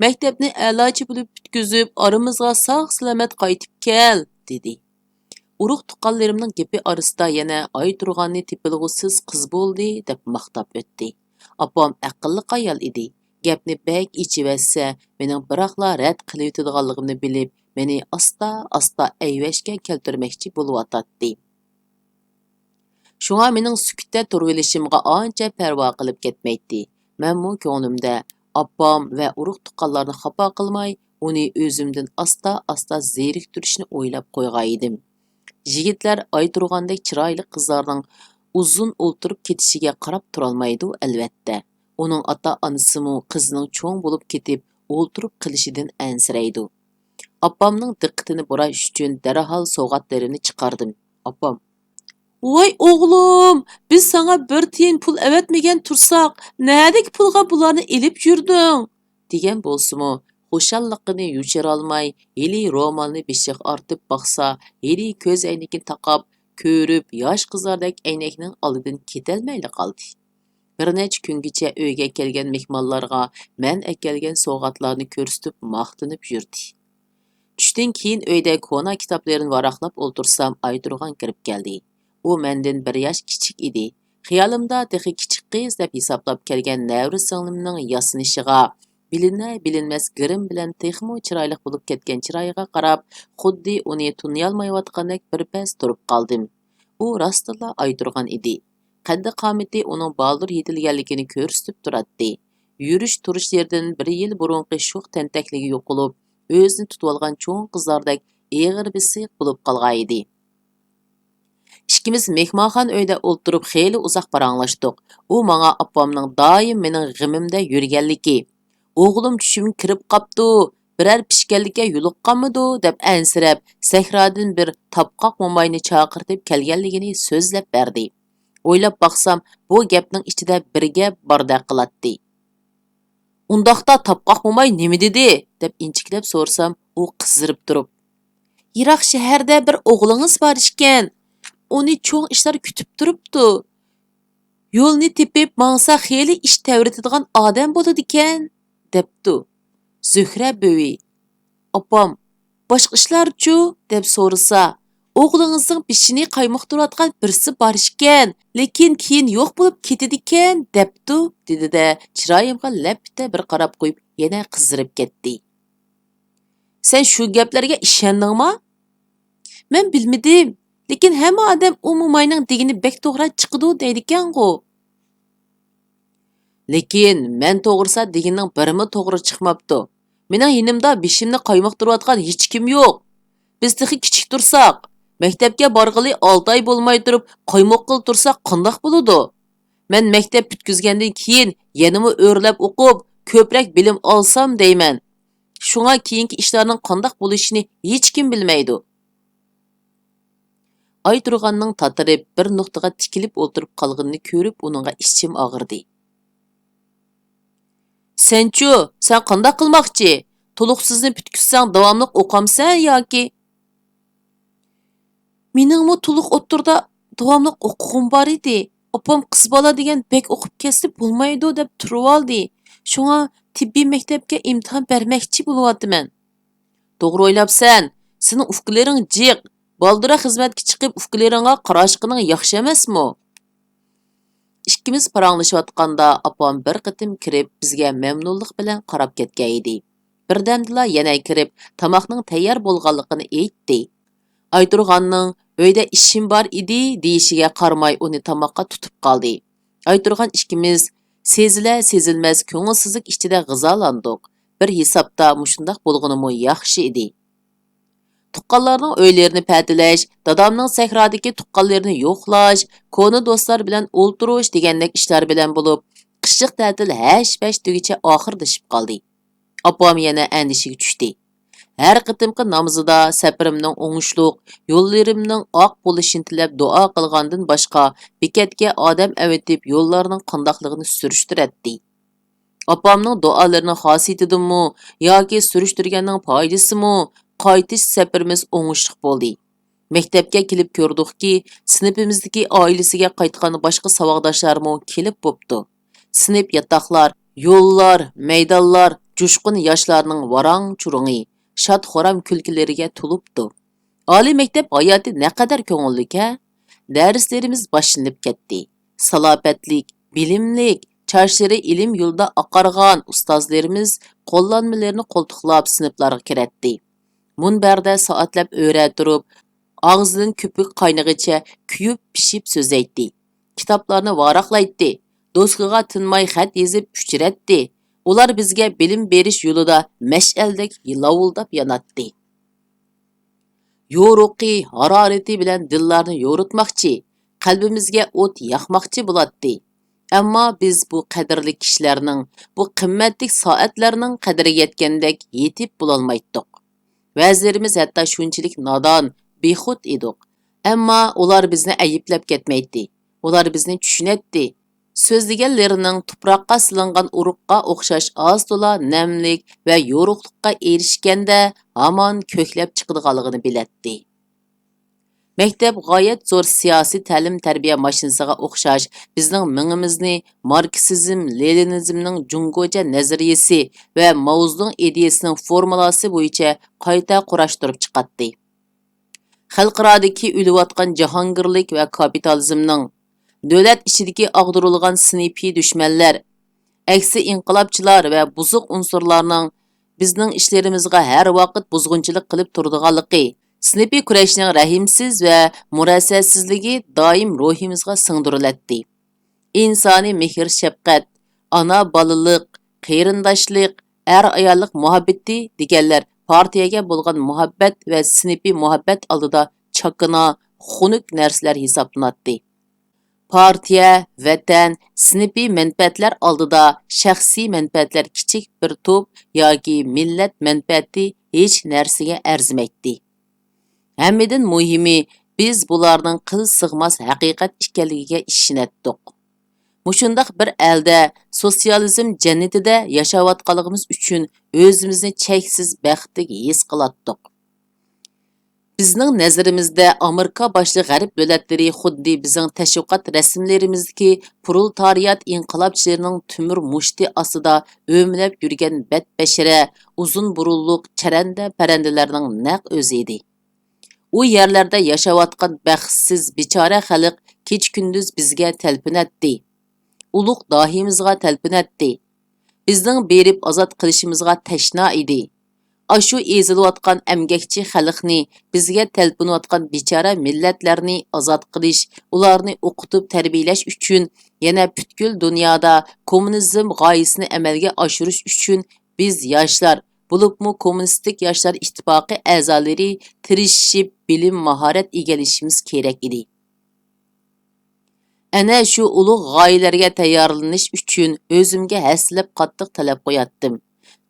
مەكتەپنى ئەلاچى بولۇپ پۈتكۈزۈپ، ئارىمىزغا ساق-سالامەت قايتىپ كەل، دېدى. ئۇرۇق-تۇغقانلىرىمنىڭ گېپى ئارىسىدا يەنە ئايتۇرغاننى تېپىلغۇسىز قىز بولدى، دەپ ماختاپ ئۆتتى. ئاپام ئەقىللىق ئايال ئىدى. گەپنى بەك ئېچىۋەتسە، مېنىڭ بىراقلا رەت قىلىۋېتىدىغانلىقىمنى بىلىپ، مېنى ئاستا-ئاستا ئەيۋەشكە كەلتۈرمەكچى بولۇۋاتاتتى. شۇڭا مېنىڭ سۈكۈتتە تۇرۇۋېلىشىمغا ئانچە پەرۋا قىلىپ كەتمەيتتى. مەنمۇ كۆڭلۈمدە ئاپام ۋە ئۇرۇق-تۇغقانلارنى خاپا قىلماي، ئۇنى ئۆزۈمدىن ئاستا-ئاستا زېرىكتۈرۈشنى ئويلاپ قويغانىدىم. يىگىتلەر ئايتۇرغاندەك چىرايلىق قىزلارنىڭ ئۇزۇن ئولتۇرۇپ كېتىشىگە قاراپ تۇرالمايدۇ، ئەلۋەتتە. ئۇنىڭ ئاتا-ئانىسىمۇ قىزىنىڭ چوڭ بولۇپ كېتىپ، ئولتۇرۇپ قېلىشىدىن ئەنسىرەيدۇ. ئاپامنىڭ دىققىتىنى بۇراش ئۈچۈن دەرھال سوۋغاتلىرىمنى چىقاردىم. ئاپام، ۋاي ئوغلۇم، بىز ساڭا بىر تىيىن پۇل ئەۋەتمىگەن تۇرساق، نەدىكى پۇلغا بۇلارنى ئېلىپ يۈردۈڭ؟ دېگەن بولسىمۇ، خۇشاللىقىنى يوشۇرالماي، ھېلى رومالنى بېشىغا ئارتىپ باقسا، ھېلى كۆز ئەينىكىنى تاقاپ، كۆرۈپ، ياش قىزلاردەك ئەينەكنىڭ ئالدىدىن كېتەلمەيلا قالدى. بىر نەچچە كۈنگىچە ئۆيگە كەلگەن مېھمانلارغا مەن ئەكەلگەن سوۋغاتلارنى كۆرسىتىپ ماختىنىپ يۈردى. چۈشتىن كېيىن ئۆيدە كونا كىتابلىرىنى ۋاراقلاپ ئولتۇرسام، ئايتۇرغان كىرىپ كەلدى. ئۇ مەندىن بىر ياش كىچىك ئىدى. خىيالىمدا تېخى كىچىك قىز دەپ ھېسابلاپ كەلگەن نەۋرە سىڭلىمنىڭ ياسىنىشىغا بىلىنەر-بىلىنمەس گىرىم بىلەن تېخىمۇ چىرايلىق بولۇپ كەتكەن چىرايىغا قاراپ، خۇددى ئۇنى تونۇيالمايۋاتقاندەك بىر پەس تۇرۇپ قالدىم. ئۇ راستتىنلا ئايتۇرغان ئىدى. قەددى-قامىتى ئۇنىڭ بالدۇر يېتىلگەنلىكىنى كۆرسىتىپ تۇراتتى. يۈرۈش-تۇرۇشلىرىدىن بىر يىل بۇرۇنقى شوخ تەنتەكلىكى يوقىلىپ، ئۆزىنى تۇتۇۋالغان چوڭ قىزلاردەك ئېغىر بېسىق بولۇپ قالغانىدى. ئىككىمىز مېھمانخانا ئۆيدە ئولتۇرۇپ خېلى ئۇزاق پاراڭلاشتۇق. ئۇ ماڭا ئاپامنىڭ دائىم مېنىڭ غېمىمدە يۈرگەنلىكى، «ئوغلۇم چۈشۈمگە كىرىپ قاپتۇ، بىرەر پىشكەللىككە يولۇققانمىدۇ؟» دەپ ئەنسىرەپ، سەھرادىن بىر تاپقاق موماينى چاقىرتىپ كەلگەنلىكىنى سۆزلەپ بەردى. ئويلاپ باقسام، بۇ گەپنىڭ ئىچىدە بىر گەپ باردەك قىلاتتى. «ئۇنداقتا تاپقاق موماي نېمە دېدى؟» دەپ ئىنچىكىلەپ سورىسام، ئۇ قىزىرىپ تۇرۇپ، «يىراق شەھەردە بىر ئوغلىڭىز بار ئىكەن. ئۇنى چوڭ ئىشلار كۈتۈپ تۇرۇپتۇ. يولنى تېپىپ ماڭسا خېلى ئىش تەۋرىتىدىغان ئادەم بولىدىكەن» دەپتۇ. زۆھرە بۈۋى، ئاپام، «باشقا ئىشلارچۇ؟» دەپ سورىسا، «ئوغلىڭىزنىڭ بېشىنى قايمۇقتۇرۇۋاتقان بىرسى بار ئىكەن، لېكىن كېيىن يوق بولۇپ كېتىدىكەن» دەپتۇ، دېدى-دە، چىرايىمغا لەپپىدە بىر قاراپ قويۇپ، يەنە قىزىرىپ كەتتى. «سەن شۇ گەپلەرگە ئىشەندىڭما؟» «مەن بىلمىدىم، لېكىن ھەممە ئادەم ئۇ موماينىڭ دېگىنى بەك توغرا چىقىدۇ دەيدىكەنغۇ.» «لېكىن مەن توغرىسا دېگىنىنىڭ بىرىمۇ توغرا چىقماپتۇ. مېنىڭ يېنىمدا بېشىمنى قايمۇقتۇرۇۋاتقان ھېچكىم يوق. بىز تېخى كىچىك تۇرساق، مەكتەپكە بارغىلى ئالتە ئاي بولماي تۇرۇپ، قايمۇققىلى تۇرساق قانداق بولىدۇ؟ مەن مەكتەپ پۈتكۈزگەندىن كېيىن يەنىمۇ ئۆرلەپ ئوقۇپ، كۆپرەك بىلىم ئالسام دەيمەن. شۇڭا كېيىنكى ئىشلارنىڭ قانداق بولۇشىنى ھېچكىم بىلمەيدۇ.» ئايتۇرغاننىڭ تاتىرىپ، بىر نۇقتىغا تىكىلىپ ئولتۇرۇپ قالغىنىنى كۆرۈپ، ئۇنىڭغا ئىچىم ئاغرىدى. «سەنچۇ، سەن قانداق قىلماقچى؟ تولۇقسىزنى پۈتكۈزسەڭ، داۋاملىق ئوقامسەن ياكى؟» «مېنىڭمۇ تولۇق ئوتتۇرىدا داۋاملىق ئوقۇغۇم بار ئىدى. ئاپام قىز بالا دېگەن بەك ئوقۇپ كەتسە بولمايدۇ دەپ تۇرۇۋالدى. شۇڭا تېببىي مەكتەپكە ئىمتىھان بەرمەكچى بولۇۋاتىمەن.» «توغرا ئويلاپسەن. سېنىڭ ئۇكىلىرىڭ جىق. بالدۇرراق خىزمەتكە چىقىپ، ئۇكىلىرىڭغا قاراشقىنىڭ ياخشى ئەمەسمۇ؟» ئىككىمىز پاراڭلىشىۋاتقاندا، ئاپام بىر قېتىم كىرىپ، بىزگە مەمنۇنلۇق بىلەن قاراپ كەتكەن ئىدى. بىردەمدىلا يەنە كىرىپ، تاماقنىڭ تەييار بولغانلىقىنى ئېيتتى. ئايتۇرغاننىڭ «ئۆيدە ئىشىم بار ئىدى» دېيىشىگە قارىماي، ئۇنى تاماققا تۇتۇپ قالدى. ئايتۇرغان ئىككىمىز سېزىلە-سېزىلمەس كۆڭۈلسىزلىك ئىچىدە غىزالاندۇق. بىر ھېسابتا مۇشۇنداق بولغىنىمۇ ياخشى ئىدى. تۇغقانلارنىڭ ئۆيلىرىنى پەتىلەش، دادامنىڭ سەھرادىكى تۇغقانلىرىنى يوقلاش، كونا دوستلار بىلەن ئولتۇرۇش دېگەندەك ئىشلار بىلەن بولۇپ، قىشلىق تەتىل ھەش-پەش دېگۈچە ئاخىرلىشىپ قالدى. ئاپام يەنە ئەندىشىگە چۈشتى. ھەر قېتىمقى نامىزىدا سەپىرىمنىڭ ئوڭۇشلۇق، يوللىرىمنىڭ ئاق بولۇشىنى تىلەپ دۇئا قىلغاندىن باشقا، بېكەتكە ئادەم ئەۋېتىپ، يوللارنىڭ قانداقلىقىنى سۈرۈشتۈرەتتى. ئاپامنىڭ دۇئالىرىنىڭ خاسىيىتىدىنمۇ ياكى سۈرۈشتۈرگەننىڭ پايدىسىمۇ، قايتىش سەپىرىمىز ئوڭۇشلۇق بولدى. مەكتەپكە كېلىپ كۆردۇقكى، سىنىپىمىزدىكى ئائىلىسىگە قايتقان باشقا ساۋاقداشلارمۇ كېلىپ بوپتۇ. سىنىپ ياتاقلار، يوللار، مەيدانلار جۇشقۇن ياشلارنىڭ ۋاراڭ-چۇرۇڭى، شاد-خۇرام كۈلكىلىرىگە تولۇپتۇ. ئالىي مەكتەپ ھاياتى نەقەدەر كۆڭۈللۈك ھە! دەرسلىرىمىز باشلىنىپ كەتتى. سالاپەتلىك، بىلىملىك، چاچلىرى ئىلىم يولىدا ئاقارغان ئۇستازلىرىمىز قوللانمىلىرىنى قولتۇقلاپ سىنىپلارغا كىرەتتى. مۇنبەردە سائەتلەپ ئۆرە تۇرۇپ، ئاغزىدىن كۆپۈك قاينىغىچە كۆيۈپ پىشىپ سۆزلەيتتى. كىتابلارنى ۋاراقلايتتى. دوسكىغا تىنماي خەت يېزىپ ئۆچۈرەتتى. ئۇلار بىزگە بىلىم بېرىش يولىدا مەشئەلدەك لاۋۇلداپ ياناتتى. يورۇقى، ھارارىتى بىلەن دىللارنى يورۇتماقچى، قەلبىمىزگە ئوت ياقماقچى بولاتتى. ئەمما بىز بۇ قەدىرلىك كىشىلەرنىڭ، بۇ قىممەتلىك سائەتلەرنىڭ قەدرىگە يەتكەندەك يېتىپ بولالمايتتۇق. بەزىلىرىمىز ھەتتا شۇنچىلىك نادان، بىخۇد ئىدۇق. ئەمما ئۇلار بىزنى ئەيىبلەپ كەتمەيتتى. ئۇلار بىزنى چۈشىنەتتى. سۆزلىگەنلىرىنىڭ تۇپراققا سېلىنغان ئۇرۇققا ئوخشاش ئاز-تولا نەملىك ۋە يورۇقلۇققا ئېرىشكەندە ھامان كۆكلەپ چىقىدىغانلىقىنى بىلەتتى. مەكتەپ غايەت زور سىياسىي تەلىم-تەربىيە ماشىنىسىغا ئوخشاش بىزنىڭ مېڭىمىزنى ماركسىزم، لېنىنىزمنىڭ جۇڭگوچە نەزەرىيىسى ۋە ماۋزېدۇڭ ئىدىيىسىنىڭ فورمۇلاسى بويىچە قايتا قۇراشتۇرۇپ چىقاتتى. خەلقئارادىكى ئۆلۈۋاتقان جاھانگىرلىك ۋە كاپىتالىزمنىڭ، دۆلەت ئىچىدىكى ئاغدۇرۇلغان سىنىپىي دۈشمەنلەر، ئەكسى ئىنقىلابچىلار ۋە بۇزۇق ئۇنسۇرلارنىڭ بىزنىڭ ئىشلىرىمىزغا ھەر ۋاقىت بۇزغۇنچىلىق قىلىپ تۇرىدىغانلىقى، سىنىپىي كۈرەشنىڭ رەھىمسىز ۋە مۇرەسسەسىزلىكى دائىم روھىمىزغا سىڭدۈرۈلەتتى. ئىنسانىي مېھىر-شەپقەت، ئانا-بالىلىق، قېرىنداشلىق، ئەر-ئاياللىق مۇھەببىتى دېگەنلەر پارتىيەگە بولغان مۇھەببەت ۋە سىنىپىي مۇھەببەت ئالدىدا چاكىنا، خۇنۈك نەرسىلەر ھېسابلىناتتى. پارتىيە، ۋەتەن، سىنىپىي مەنپەئەتلەر ئالدىدا شەخسىي مەنپەئەتلەر كىچىك بىر توپ ياكى مىللەت مەنپەئەتى ھېچ نەرسىگە ئەرزىمەيتتى. ھەممىدىن مۇھىمى، بىز بۇلارنىڭ قىل سىغماس ھەقىقەت ئىكەنلىكىگە ئىشىنەتتۇق. مۇشۇنداق بىر ئەلدە، سوتسىيالىزم جەننىتىدە ياشاۋاتقانلىقىمىز ئۈچۈن ئۆزىمىزنى چەكسىز بەختلىك ھېس قىلاتتۇق. بىزنىڭ نەزىرىمىزدە، ئامېرىكا باشلىق غەرب دۆلەتلىرى خۇددى بىزنىڭ تەشۋىقات رەسىملىرىمىزدىكى پرولېتارىيات ئىنقىلابچىلىرىنىڭ تۆمۈر مۇشتى ئاستىدا ئۆمىلەپ يۈرگەن بەتبەشىرە، ئۇزۇن بۇرۇنلۇق چەرەندە-پەرەندىلەرنىڭ نەق ئۆزى ئىدى. ئۇ يەرلەردە ياشاۋاتقان بەختسىز بىچارە خەلق كېچە-كۈندۈز بىزگە تەلپۈنەتتى. ئۇلۇغ داھىيىمىزغا تەلپۈنەتتى. بىزنىڭ بېرىپ ئازاد قىلىشىمىزغا تەشنا ئىدى. ئاشۇ ئېزىلىۋاتقان ئەمگەكچى خەلقنى، بىزگە تەلپۈنۈۋاتقان بىچارە مىللەتلەرنى ئازاد قىلىش، ئۇلارنى ئوقۇتۇپ تەربىيەلەش ئۈچۈن، يەنە پۈتكۈل دۇنيادا كوممۇنىزم غايىسىنى ئەمەلگە ئاشۇرۇش ئۈچۈن بىز ياشلار، بولۇپمۇ كوممۇنىستىك ياشلار ئىتتىپاقى ئەزالىرى تىرىشىپ بىلىم، ماھارەت ئىگىلىشىمىز كېرەك ئىدى. ئەنە شۇ ئۇلۇغ غايىلەرگە تەييارلىنىش ئۈچۈن ئۆزۈمگە ھەسسىلەپ قاتتىق تەلەپ قوياتتىم.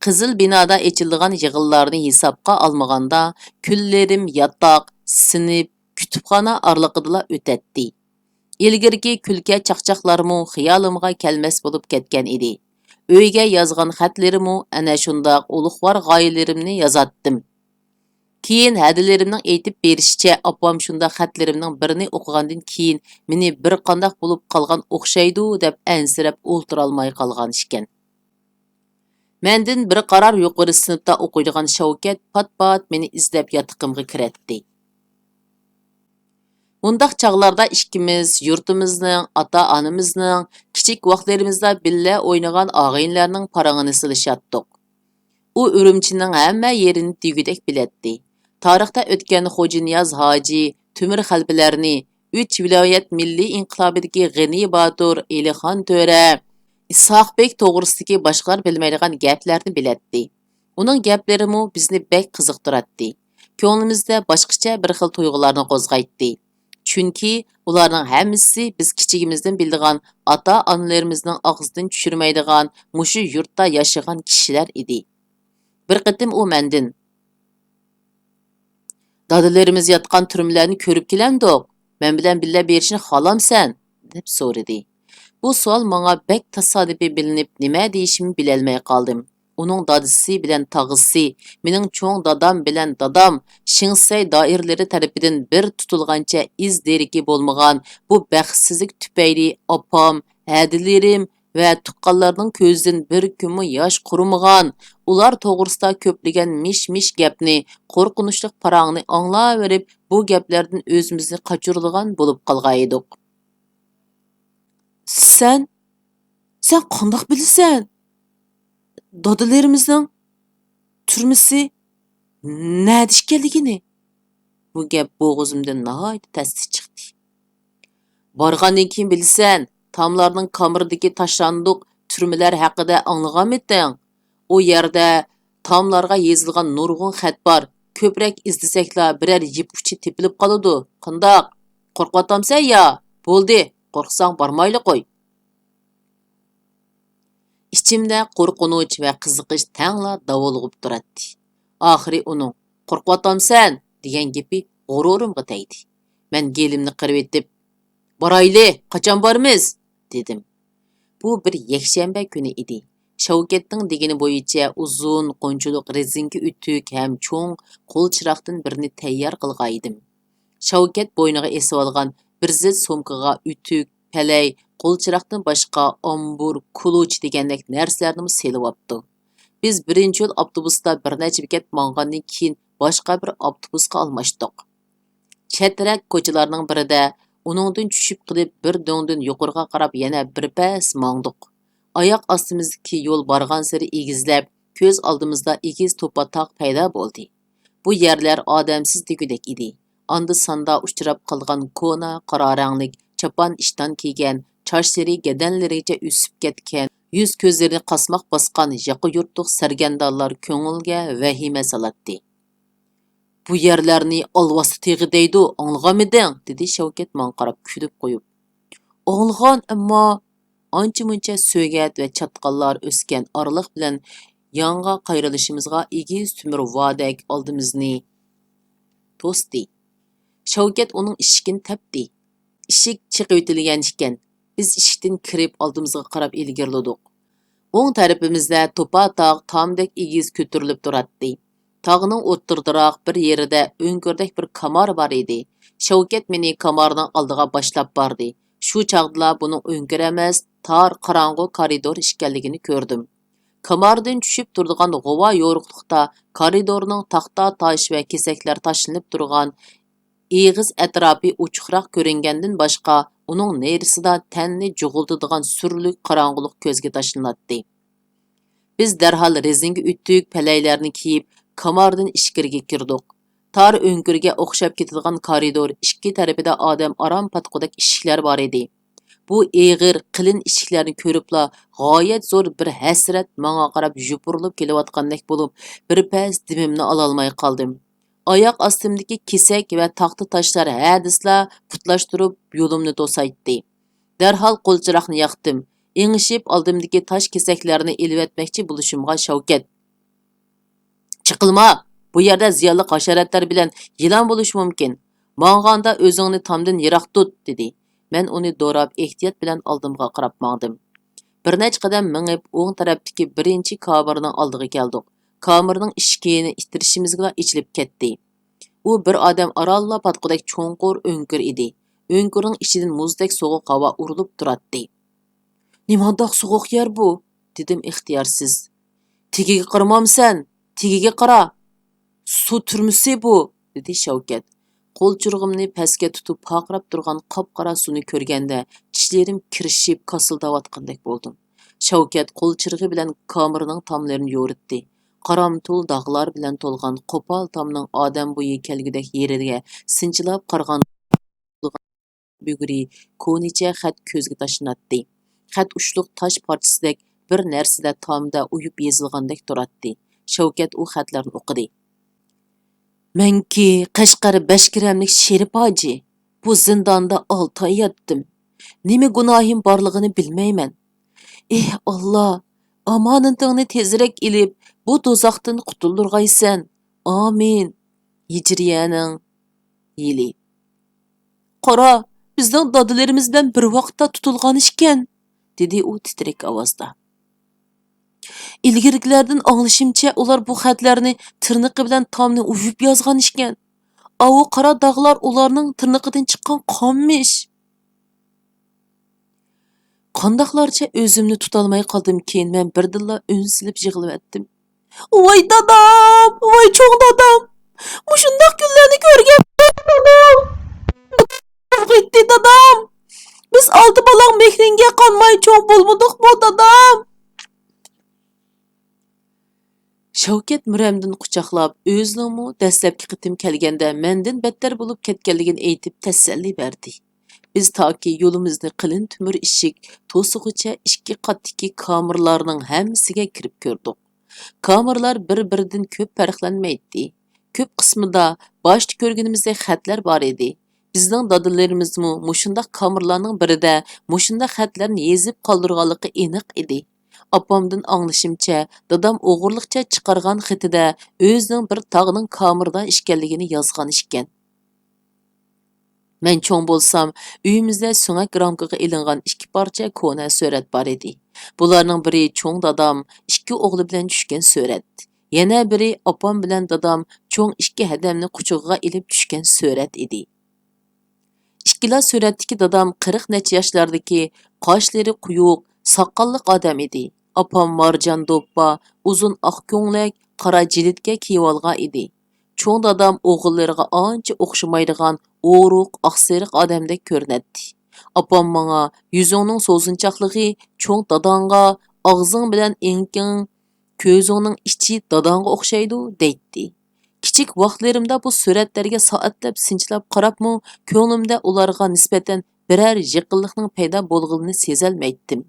قىزىل بىنادا ئېچىلىدىغان يىغىنلارنى ھېسابقا ئالمىغاندا، كۈنلىرىم ياتاق، سىنىپ، كۇتۇپخانا ئارىلىقىدىلا ئۆتەتتى. ئىلگىرىكى كۈلكە-چاقچاقلارمۇ خىيالىمغا كەلمەس بولۇپ كەتكەن ئىدى. ئۆيگە يازغان خەتلىرىمۇ ئەنە شۇنداق ئۇلۇغۋار غايىلىرىمنى يازاتتىم. كېيىن ھەدىلىرىمنىڭ ئېيتىپ بېرىشىچە، ئاپام شۇنداق خەتلىرىمنىڭ بىرىنى ئوقۇغاندىن كېيىن، مېنى بىر قانداق بولۇپ قالغان ئوخشايدۇ دەپ ئەنسىرەپ ئولتۇرالماي قالغان ئىكەن. مەندىن بىر قارار يۇقىرى سىنىپتا ئوقۇيدىغان شەۋكەت پات-پات مېنى ئىزدەپ ياتىقىمغا كىرەتتى. مۇنداق چاغلاردا ئىككىمىز يۇرتىمىزنىڭ، ئاتا-ئانىمىزنىڭ، كىچىك ۋاقىتلىرىمىزدا بىللە ئوينىغان ئاغىنىلەرنىڭ پاراڭىنى سېلىشاتتۇق. ئۇ ئۈرۈمچىنىڭ ھەممە يېرىنى دېگۈدەك بىلەتتى. تارىختا ئۆتكەن خوجانىياز ھاجى، تۆمۈر خەلپىلەرنى، ئۈچ ۋىلايەت مىللىي ئىنقىلابىدىكى غېنى باتۇر، ئېلىخان تۆرە، ئىسھاق بېگ توغرىسىدىكى باشقىلار بىلمەيدىغان گەپلەرنى بىلەتتى. ئۇنىڭ گەپلىرىمۇ بىزنى بەك قىزىقتۇراتتى. كۆڭلىمىزدە باشقىچە بىر خىل تۇيغۇلارنى قوزغايتتى. چۈنكى ئۇلارنىڭ ھەممىسى بىز كىچىكىمىزدىن بىلىدىغان ئاتا-ئانىلىرىمىزنىڭ ئاغزىدىن چۈشۈرمەيدىغان مۇشۇ يۇرتتا ياشىغان كىشىلەر ئىدى. بىر قېتىم ئۇ مەندىن، «دادىلىرىمىز ياتقان تۈرمىلەرنى كۆرۈپ كېلەمدۇق؟ مەن بىلەن بىللە بېرىشنى خالامسەن؟» دەپ سورىدى. بۇ سوئال ماڭا بەك تاسادىپىي بىلىنىپ، نېمە دېيىشىمنى بىلەلمەي قالدىم. ئۇنىڭ دادىسى بىلەن تاغىسى، مېنىڭ چوڭ دادام بىلەن دادام شىڭسەي دائىرىلىرى تەرىپىدىن بىر تۇتۇلغانچە ئىز دېرىكى بولمىغان بۇ بەختسىزلىك تۈپەيلى ئاپام، ھەدىلىرىم ۋە تۇغقانلارنىڭ كۆزىدىن بىر كۈنمۇ ياش قۇرۇمىغان، ئۇلار توغرىسىدا كۆپلىگەن مىش-مىش گەپنى، قورقۇنچلۇق پاراڭنى ئاڭلاۋېرىپ، بۇ گەپلەردىن ئۆزىمىزنى قاچۇرىدىغان بولۇپ قالغانىدۇق. سەن، سەن قانداق بىلىسەن دادىلىرىمىزنىڭ تۈرمىسى نەدە ئىكەنلىكىنى؟ بۇ گەپ بوغۇزۇمدىن ناھايىتى تەستە چىقتى. بارغاندىن كېيىن بىلىسەن، تاملارنىڭ كامېرىدىكى تاشلاندۇق تۈرمىلەر ھەققىدە ئاڭلىغانمىدىڭ؟ ئۇ يەردە تاملارغا يېزىلغان نۇرغۇن خەت بار. كۆپرەك ئىزدىسەكلا بىرەر يىپ ئۇچى تېپىلىپ قالىدۇ. قانداق؟ قورقۇۋاتامسەن يا؟ بولدى، قورقساڭ بارمايلا قوي. ئىچىمدە قورقۇنچ ۋە قىزىقىش تەڭلا داۋالغۇپ تۇراتتى. ئاخىرى ئۇنىڭ «قورقۇۋاتامسەن؟» دېگەن گېپى غۇرۇرۇمغا تەگدى. مەن گېلىمنى قىرىۋېتىپ، «بارايلى، قاچان بارىمىز؟» دېدىم. بۇ بىر يەكشەنبە كۈنى ئىدى. شەۋكەتنىڭ دېگىنى بويىچە ئۇزۇن قونچىلىق رېزىنكە ئۆتۈك ھەم چوڭ قول چىراغدىن بىرنى تەييار قىلغانىدىم. شەۋكەت بوينىغا ئېسىۋالغان بىر زىت سومكىغا ئۆتۈك، پەلەي، قول چىراغدىن باشقا ئامبۇر، كۇلۇچ دېگەندەك نەرسىلەرنىمۇ سېلىۋاپتۇ. بىز بىرىنچى يول ئاپتوبۇستا بىر نەچچە بېكەت ماڭغاندىن كېيىن باشقا بىر ئاپتوبۇسقا ئالماشتۇق. چەترەك كوچىلارنىڭ بىرىدە ئۇنىڭدىن چۈشۈپ قېلىپ، بىر دۆڭدىن يۇقىرىغا قاراپ يەنە بىر پەس ماڭدۇق. ئاياق ئاستىمىزدىكى يول بارغانسېرى ئېگىزلەپ، كۆز ئالدىمىزدا ئېگىز توپا تاغ پەيدا بولدى. بۇ يەرلەر ئادەمسىز دېگۈدەك ئىدى. ئاندا-ساندا ئۇچراپ قالغان كونا قارا رەڭلىك چاپان-ئىشتان كىيگەن، چاچلىرى گەدەنلىرىگىچە ئۆسۈپ كەتكەن، يۈز-كۆزلىرىنى قاسماق باسقان ياقا يۇرتلۇق سەرگەردانلار كۆڭۈلگە ۋەھىمە سالاتتى. «بۇ يەرلەرنى ئالۋاستى تېغى دەيدۇ، ئاڭلىغانمىدىڭ؟» دېدى شەۋكەت ماڭا قاراپ كۈلۈپ قويۇپ. ئاڭلىغان، ئەمما ئانچە-مۇنچە سۆگەت ۋە چاتقاللار ئۆسكەن ئارىلىق بىلەن ياڭغا قايرىلىشىمىزغا ئېگىز تۆمۈر ۋادەك ئالدىمىزنى توستى. شەۋكەت ئۇنىڭ ئىشىكىنى تەپتى. ئىشىك چېقىۋېتىلگەن ئىكەن. بىز ئىشىكتىن كىرىپ ئالدىمىزغا قاراپ ئىلگىرىلىدۇق. ئوڭ تەرىپىمىزدە توپا تاغ تامدەك ئېگىز كۆتۈرۈلۈپ تۇراتتى. تاغنىڭ ئوتتۇرىدىراق بىر يېرىدە ئۆڭكۈردەك بىر كامار بار ئىدى. شەۋكەت مېنى كامارنىڭ ئالدىغا باشلاپ باردى. شۇ چاغدىلا بۇنىڭ ئۆڭكۈر ئەمەس، تار، قاراڭغۇ كارىدور ئىكەنلىكىنى كۆردۈم. كاماردىن چۈشۈپ تۇرىدىغان غۇۋا يورۇقلۇقتا كارىدورنىڭ تاختا تاش ۋە كېسەكلەر تاشلىنىپ تۇرغان ئېغىز ئەتراپى ئوچۇقراق كۆرۈنگەندىن باشقا، ئۇنىڭ نېرىسىدا تەننى جۇغۇلتىدىغان سۈرلۈك قاراڭغۇلۇق كۆزگە تاشلىناتتى. بىز دەرھال رېزىنكە ئۆتۈك پەلەيلەرنى كىيىپ، كاماردىن ئىچكىرىگە كىردۇق. تار ئۆڭكۈرگە ئوخشاپ كېتىدىغان كارىدور ئىككى تەرىپىدە ئادەم ئارام پاتقۇدەك ئىشىكلەر بار ئىدى. بۇ ئېغىر، قېلىن ئىشىكلەرنى كۆرۈپلا، غايەت زور بىر ھەسرەت ماڭا قاراپ يوپۇرۇلۇپ كېلىۋاتقاندەك بولۇپ، بىر پەس دېمىمنى ئالالماي قالدىم. ئاياق ئاستىمدىكى كېسەك ۋە تاختا تاشلار ھە دېسىلا پۇتلاشتۇرۇپ يولۇمنى توسايتتى. دەرھال قول چىراغنى ياقتىم. ئېڭىشىپ ئالدىمدىكى تاش كېسەكلەرنى ئېلىۋەتمەكچى بولۇشۇمغا شەۋكەت، «چېقىلما! بۇ يەردە زىيانلىق ھاشاراتلار بىلەن يىلان بولۇشى مۇمكىن. ماڭغاندا ئۆزۈڭنى تامدىن يىراق تۇت!» دېدى. مەن ئۇنى دوراپ ئېھتىيات بىلەن ئالدىمغا قاراپ ماڭدىم. بىر نەچچە قەدەم مېڭىپ ئوڭ تەرەپتىكى بىرىنچى كامېرنىڭ ئالدىغا كەلدۇق. كامېرنىڭ ئىشىكىنى ئىتتىرىشىمىزگىلا ئېچىلىپ كەتتى. ئۇ بىر ئادەم ئارانلا پاتقۇدەك چوڭقۇر ئۆڭكۈر ئىدى. ئۆڭكۈرنىڭ ئىچىدىن مۇزدەك سوغۇق ھاۋا ئۇرۇلۇپ تۇراتتى. «نېمانداق سوغۇق يەر بۇ؟» دېدىم ئىختىيارسىز. «تېگىگە قارىمامسەن؟ تېگىگە قارا! سۇ تۈرمىسى بۇ!» دېدى شەۋكەت. قول چىرىغىمنى پەسكە تۇتۇپ پارقىراپ تۇرغان قاپقارا سۇنى كۆرگەندە، چىشلىرىم كىرىشىپ كاسىلداۋاتقاندەك بولدۇم. شەۋكەت قول چىرىغى بىلەن كامېرنىڭ تاملىرىنى يورۇتتى. قارامتۇل داغلار بىلەن تولغان قوپال تامنىڭ ئادەم بويى كەلگۈدەك يېرىگە سىنچىلاپ قارىغان بۈگرى كونىچە خەت كۆزگە تاشلىناتتى. خەت ئۇچلۇق تاش پارچىسىدەك بىر نەرسىدە تامدا ئويۇپ يېزىلغاندەك تۇراتتى. شەۋكەت ئۇ خەتلەرنى ئوقۇدى. «مەنكى قەشقەر بەش گىرەملىك شېرىپ ھاجى. بۇ زىنداندا ئالتە ئاي ياتتىم. نېمە گۇناھىم بارلىقىنى بىلمەيمەن. ئېھ، ئاللا، ئامانىتىڭنى تېزرەك ئېلىپ، بۇ دوزاختىن قۇتۇلدۇرغايسەن. ئامىن. ھىجرىيەنىڭ يىلى.» «قارا، بىزنىڭ دادىلىرىمىز بىلەن بىر ۋاقىتتا تۇتۇلغان ئىكەن»، دېدى ئۇ تىترەك ئاۋازدا. «ئىلگىرىكىلەردىن ئاڭلىشىمچە، ئۇلار بۇ خەتلەرنى تىرنىقى بىلەن تامنى ئۇۋۇپ يازغان ئىكەن. ئاۋۇ قارا داغلار ئۇلارنىڭ تىرنىقىدىن چىققان قانمىش.» قانداقلارچە ئۆزۈمنى تۇتالماي قالدىمكىن، مەن بىردىنلا ئۈن سېلىپ يىغلىۋەتتىم. «ۋاي دادام، ۋاي چوڭ دادام! مۇشۇنداق كۈنلەرنى كۆرگەن دادام! قېيتتى دادام! بىز ئالتە بالاڭ مېھرىڭگە قانماي چوڭ بولمىدۇقمۇ دادام؟» شەۋكەت مۈرەمدىن قۇچاقلاپ، ئۆزىنىڭمۇ دەسلەپكى قېتىم كەلگەندە مەندىن بەتتەر بولۇپ كەتكەنلىكىنى ئېيتىپ تەسەللى بەردى. بىز تاكى يولىمىزنى قېلىن تۆمۈر ئىشىك توسىغۇچە ئىككى قاتتىكى كامېرلارنىڭ ھەممىسىگە كىرىپ كۆردۇق. كامېرلار بىر-بىرىدىن كۆپ پەرقلەنمەيتتى. كۆپ قىسمىدا باشتا كۆرگىنىمىزدەك خەتلەر بار ئىدى. بىزنىڭ دادىلىرىمىزمۇ مۇشۇنداق كامېرلارنىڭ بىرىدە مۇشۇنداق خەتلەرنى يېزىپ قالدۇرغانلىقى ئېنىق ئىدى. ئاپامدىن ئاڭلىشىمچە، دادام ئوغرىلىقچە چىقارغان خېتىدە ئۆزىنىڭ بىر تاغنىڭ كامېردا ئىكەنلىكىنى يازغان ئىكەن. مەن چوڭ بولسام، ئۆيىمىزدە سۆڭەك رامكىغا ئېلىنغان ئىككى پارچە كونا سۈرەت بار ئىدى. بۇلارنىڭ بىرى چوڭ دادام ئىككى ئوغلى بىلەن چۈشكەن سۈرەت. يەنە بىرى ئاپام بىلەن دادام چوڭ ئىككى ھەدەمنى قۇچىقىغا ئېلىپ چۈشكەن سۈرەت ئىدى. ئىككىلا سۈرەتتىكى دادام قىرىق نەچچە ياشلاردىكى، قاشلىرى قويۇق، ساقاللىق ئادەم ئىدى. ئاپام مارجان دوپپا، ئۇزۇن ئاق كۆڭلەك، قارا جىلىتكە كىيىۋالغان ئىدى. چوڭ دادام ئوغۇللىرىغا ئانچە ئوخشىمايدىغان ئورۇق، ئاقسېرىق ئادەمدەك كۆرۈنەتتى. ئاپام ماڭا، «يۈزۈڭنىڭ سوزۇنچاقلىقى چوڭ داداڭغا، ئاغزىڭ بىلەن ئېڭىكىڭ، كۆزۈڭنىڭ ئىچى داداڭغا ئوخشايدۇ» دەيتتى. كىچىك ۋاقىتلىرىمدا بۇ سۈرەتلەرگە سائەتلەپ سىنچىلاپ قاراپمۇ، كۆڭلۈمدە ئۇلارغا نىسبەتەن بىرەر يېقىنلىقنىڭ پەيدا بولغىنىنى سېزەلمەيتتىم.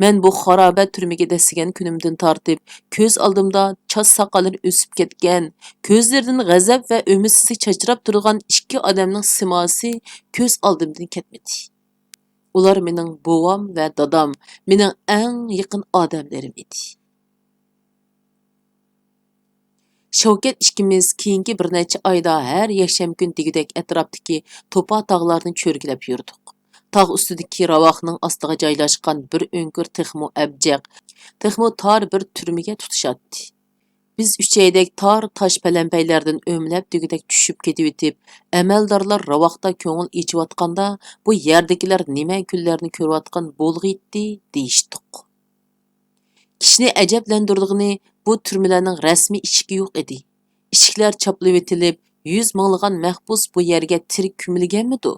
مەن بۇ خارابە تۈرمىگە دەسسىگەن كۈنۈمدىن تارتىپ، كۆز ئالدىمدا چاچ ساقاللىرى ئۆسۈپ كەتكەن، كۆزلىرىدىن غەزەپ ۋە ئۈمىدسىزلىك چاچراپ تۇرغان ئىككى ئادەمنىڭ سىماسى كۆز ئالدىمدىن كەتمىدى. ئۇلار مېنىڭ بوۋام ۋە دادام، مېنىڭ ئەڭ يېقىن ئادەملىرىم ئىدى. شەۋكەت ئىككىمىز كېيىنكى بىر نەچچە ئايدا ھەر يەكشەنبە كۈنى دېگۈدەك ئەتراپتىكى توپا تاغلارنى چۆرگىلەپ يۈردۇق. تاغ ئۈستىدىكى راۋاقنىڭ ئاستىغا جايلاشقان بىر ئۆڭكۈر تېخىمۇ ئەبجەق، تېخىمۇ تار بىر تۈرمىگە تۇتىشاتتى. بىز ئۈچەيدەك تار تاش پەلەمپەيلەردىن ئۆمىلەپ دېگۈدەك چۈشۈپ كېتىۋېتىپ، ئەمەلدارلار راۋاقتا كۆڭۈل ئېچىۋاتقاندا، بۇ يەردىكىلەر نېمە كۈنلەرنى كۆرۈۋاتقان بولغىيتتى دېيىشتۇق. كىشىنى ئەجەبلەندۈرىدىغىنى، بۇ تۈرمىلەرنىڭ رەسمىي ئىشىكى يوق ئىدى. ئىشىكلەر چاپلىۋېتىلىپ، يۈز مىڭلىغان مەھبۇس بۇ يەرگە تىرىك كۆمۈلگەنمىدۇ؟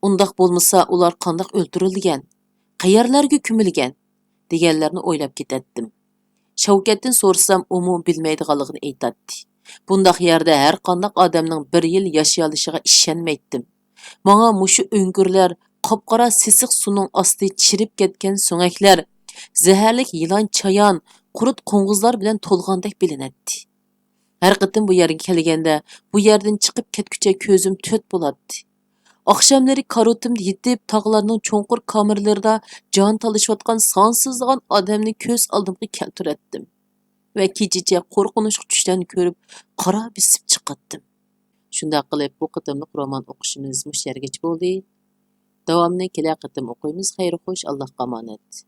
ئۇنداق بولمىسا، ئۇلار قانداق ئۆلتۈرۈلگەن؟ قەيەرلەرگە كۆمۈلگەن؟ دېگەنلەرنى ئويلاپ كېتەتتىم. شەۋكەتتىن سورىسام، ئۇمۇ بىلمەيدىغانلىقىنى ئېيتاتتى. بۇنداق يەردە ھەرقانداق ئادەمنىڭ بىر يىل ياشىيالىشىغا ئىشەنمەيتتىم. ماڭا مۇشۇ ئۆڭكۈرلەر، قاپقارا سېسىق سۇنىڭ ئاستى، چىرىپ كەتكەن سۆڭەكلەر، زەھەرلىك يىلان، چايان، قۇرت، قوڭغۇزلار بىلەن تولغاندەك بىلىنەتتى. ھەر قېتىم بۇ يەرگە كەلگەندە، بۇ يەردىن چىقىپ كەتكۈچە كۆزۈم تۆت بولاتتى. ئاخشاملىرى كارىۋىتىمدا يېتىپ، تاغلارنىڭ چوڭقۇر كامېرلىرىدا جان تالىشىۋاتقان سانسىزلىغان ئادەمنى كۆز ئالدىمغا كەلتۈرەتتىم ۋە كېچىچە قورقۇنچلۇق چۈشلەرنى كۆرۈپ، قارا بېسىپ چىقاتتىم. شۇنداق قىلىپ، بۇ قېتىملىق رومان ئوقۇشىمىز مۇشۇ يەرگىچە بولدى. داۋامىنى كېلەر قېتىم ئوقۇيمىز. خەير خوش، ئاللاھقا ئامانەت.